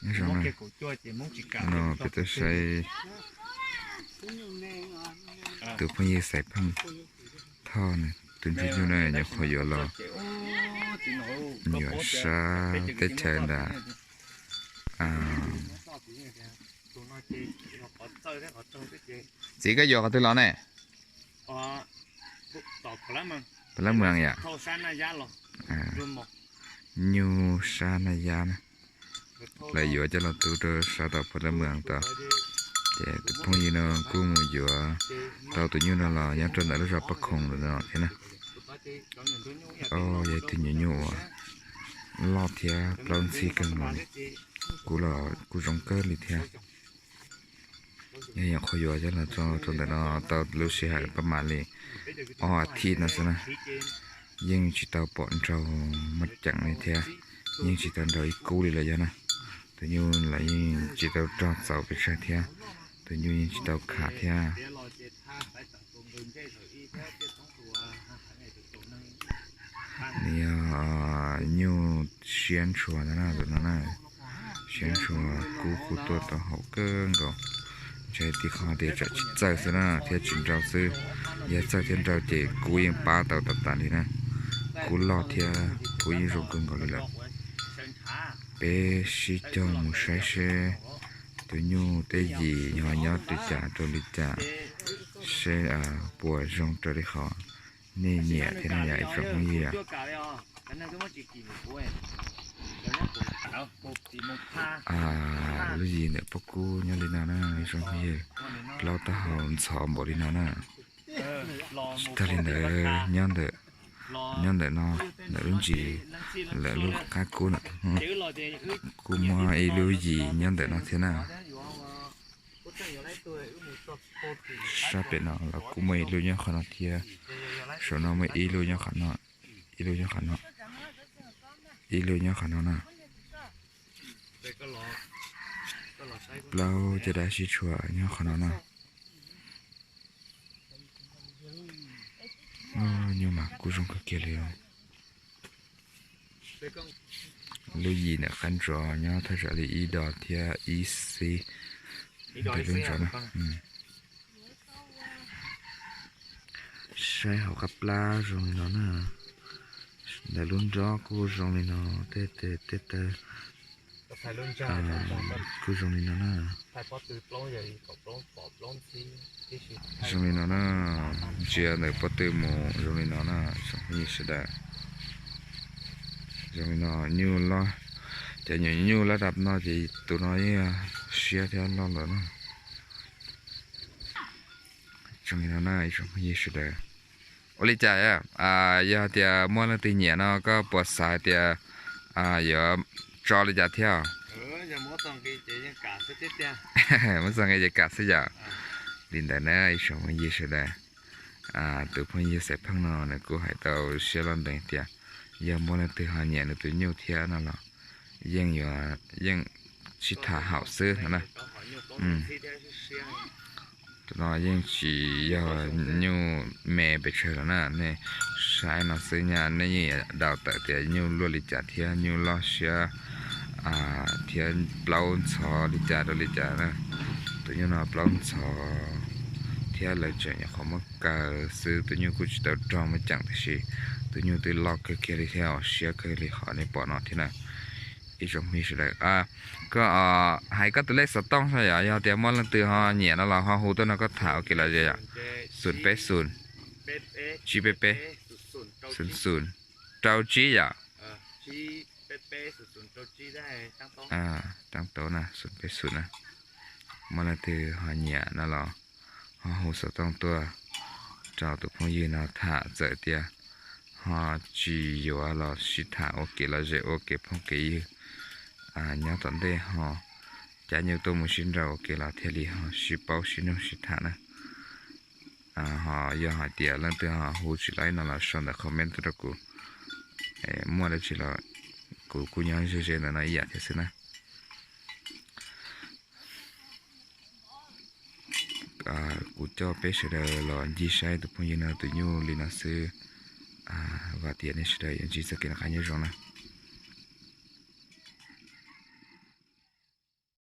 Nyob zoo na, no peb tuaj saib tus phooj ywg Xaiv Pheej Thoj na, tus ntsuj nyuj na, nyuam qhuav yuav los, yuav sab teb chaws ntawd. Txiv, koj yuav qhov twg los ne? Pha Lab Mws yom. Nyuj sab Naj Yab na. Lawv yuav coj los tu rau sab tom Pha Lab Mws tod. Ces tus phooj ywg no kuj mus yuav tau tus nyuj no los nyob rau ntawm lub zos Paj Khoom lawm no thiab na. Yog ib tug nyuam nyuj uas loj thiab plaub ntxhib kawg nkaus li. Kub los kuj zoo kawg li thiab. Yog nyuam qhuav yuav coj los tso rau ntawm no tau lub sij hawm pab mam li ob as thiv no xwb na. Yeej tsis tau pom nraug muaj ceem li thiab, yeej tsis tau nraug ib kub li los yog na. Tus nyuj los yeej tsis tau rog txaus pes tsawg thiab, tus nyuj yeej tsis tau kham thiab. Nws yog nyuj siab ntshua ntag na, tus no na. Siab ntshua, kub kuj tuaj tau haum kawg nkaus. Ntshai tib qho tias tsam tsis txawj xwb na thiab tsis nrau xwb. Yog txawj thiab nrau ces kub yeej pab tau tas tas li na. Kub loj thiab kub yeej zoo kawg nkaus li lawm. Peb sib cog mus saib seb tus nyuj tej yim ho nyob li cas rau li cas, seb puas zoo raws li qhov nej nyiam thiab no yom ib tsoom phooj ywg. Lub yim ntawm pob kub nyob li no na ib tsoom phooj ywg. Plaub taub hau ntxhov npaum li no na. Tsis tag li ntawd, nyob ntawm no, ntawm lub ntsis, lawm lub qab kub na, kuj muaj ib lub yim nyob ntawm no thiab na. Sab pem no los kuj muaj ib lub nyob qhov no thiab. Saum no muaj ib lub nyob qhov no, ib lub nyob qhov no, ib lub nyob qhov no na. Plaub caj dab sib tshuam nyob qhov no na. Nyuj mas kuj zoo kawg kiag li. Lub yim ntawm qab ntsov nyob thaj tsam li ib dos thiab ib xib ntawm lub ntsov na. Saib hauv qab plab zoo li no na. Ntawm lub nrob kuj zoo li no, tej tej tej taw kuj zoo li no na. Zoo li no na, ntsia ntawm pob tw mus zoo li no na, tsoom phooj ywg sawv daws. Zoo li no, nyuj loj, cov nyuam nyuj loj dab no ces tus no yeej siab thiab loj lawm na. Zoo li no na ib tsoom phooj ywg sawv daws. Ua li cas, yog tias muaj leej twg nyiam no koj puas xav tias yuav tso li cas thiab? Muab txoj nqi ces kam xwb yom. Li ntawd na ib tsoom phooj ywg sawv daws. Tus phooj ywg Xaiv Pheej no nws kuj hais tau siab loj ntev tias yog muaj leej twg ho nyiam nws tus nyuj thiab no los yeej yuav, yeej sib tham haum xwb no na. Tus no yeej tsis yog nyuj me pes tsawg los na, nej saib no xwb nyaj nej yeej yuav ntau tawm tias nyuj luaj li cas thiab nyuj loj siab thiab plaub ntxhov li cas rau li cas na. Tus nyuj no plaub ntxhov thiab lawv tseem nyuam qhuav muab kaw xwb, tus nyuj kuj tsis tau rog muaj ceem tiam sis tus nyuj twb loj kawg kiag li thiab siab kawg li qhov nej pom no thiab na. Ib tsoom phooj ywg sawv daws, koj hais koj tus lej xov tooj saib yom, yog tias muaj leej twg ho nyiam no los ho hu tuaj no koj tham ua ke los yom. Xoom peb xoom, tsib peb peb, xoom xoom, rau tsib yom. Tab tau na, xoom peb xoom na. Muaj leej twg ho nyiam no los ho hu xov tooj tuaj rau tus phooj ywg no tham, txawm tias ho tsis yuav los sib tham ua kev lom zem ua kev phooj kev ywg nyob tom ntej ho cav nyuj tuaj mus sib nrau ua ke los thiaj li ho sib paub sib nug sib tham na. Ho yog hais tias leej twg ho hu tsis laib no los sau ntawm comment tuaj rau kuv, muaj dab tsi los kuv kuj nyob ze ze ntawm no ib yam thiab xwb na. Kuv coj peb sawv daws los ncig saib tus phooj ywg no tus nyuj li no xwb. Vam tias nej sawv daws yuav ntsib txoj kev noj qab nyob zoo na.